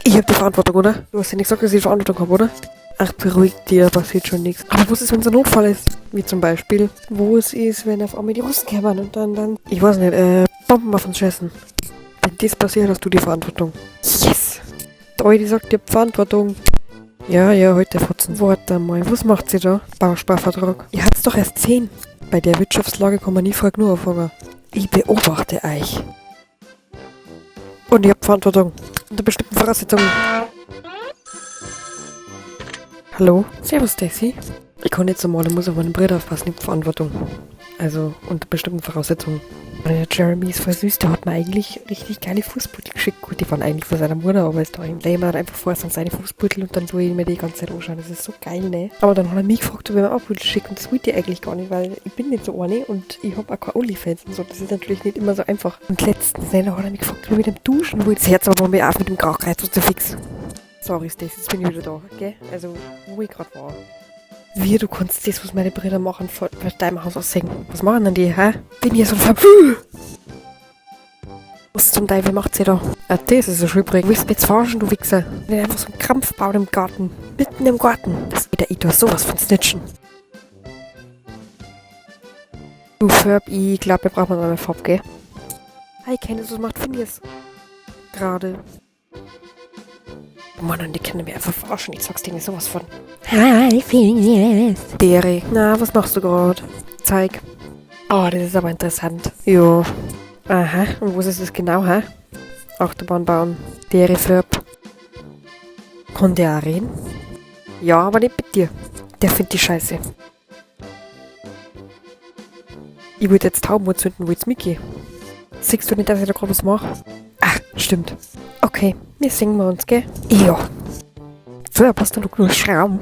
Ich hab die Verantwortung, oder? Du hast ja nicht gesagt, dass ich die Verantwortung habe, oder? Ach, beruhig dich, da passiert schon nichts. Aber was ist, wenn es ein Notfall ist? Wie zum Beispiel, wo es ist, wenn auf einmal die Russen kommen und dann, ich weiß nicht, Bomben auf uns schießen. Wenn das passiert, hast du die Verantwortung. Yes! Die Alte sagt, ich hab Verantwortung. Ja, heute Fotzen. Warte mal, was macht sie da? Bausparvertrag. Ihr habt's doch erst 10. Bei der Wirtschaftslage kann man nie früh genug anfangen. Ich beobachte euch. Und ich hab Verantwortung. Unter bestimmten Voraussetzungen. Hallo? Servus, Stacy. Ich kann nicht so mal, ich muss auf meinen Bruder aufpassen, ich hab Verantwortung. Also unter bestimmten Voraussetzungen. Der Jeremy ist voll süß, der hat mir eigentlich richtig geile Fußbeutel geschickt. Gut, die waren eigentlich von seiner Mutter, aber ist da ihm. Der immer einfach vor, sind seine Fußbeutel und dann tue ich mir die ganze Zeit anschauen. Das ist so geil, ne? Aber dann hat er mich gefragt, ob ich mir auch Beutel schicke und das wollte ich eigentlich gar nicht, weil ich bin nicht so eine und ich hab auch keine Onlyfans und so. Das ist natürlich nicht immer so einfach. Und letztens, ne, da hat er mich gefragt, ob ich mit dem duschen wollte. Das Herz aber mir auf mit dem Graukreuz so fix. Sorry, Stacey, jetzt bin ich wieder da, gell? Also, wo ich gerade war. Wie, du kannst das, was meine Brüder machen, von deinem Haus aus sehen. Was machen denn die, hä? Bin hier so ein Ver... Was zum Teufel macht sie da? Ah, das ist ein Schulprojekt. Du willst mich jetzt verarschen, du Wichser. Wenn einfach so einen Krampf baut im Garten. Mitten im Garten. Das geht der ich sowas von snitchen. Du Ferb, ich glaub, wir brauchen noch eine Farbe, gell? Hi, Candice, was macht Phineas? Gerade. Oh Mann, und die können mich einfach verarschen. Ich sag's denen sowas von. Hi, Phineas. Dere. Na, was machst du grad? Zeig. Oh, das ist aber interessant. Jo. Aha, und wo ist das genau, hä? Achterbahn bauen. Dere Ferb. Kann der auch reden? Ja, aber nicht mit dir. Der findet die Scheiße. Ich wollte jetzt Tauben anzünden, wo jetzt mitgehe. Siehst du nicht, dass ich da gerade was mache? Ach, stimmt. Okay, wir singen wir uns, gell? Ja. So, passt doch nur Schraum.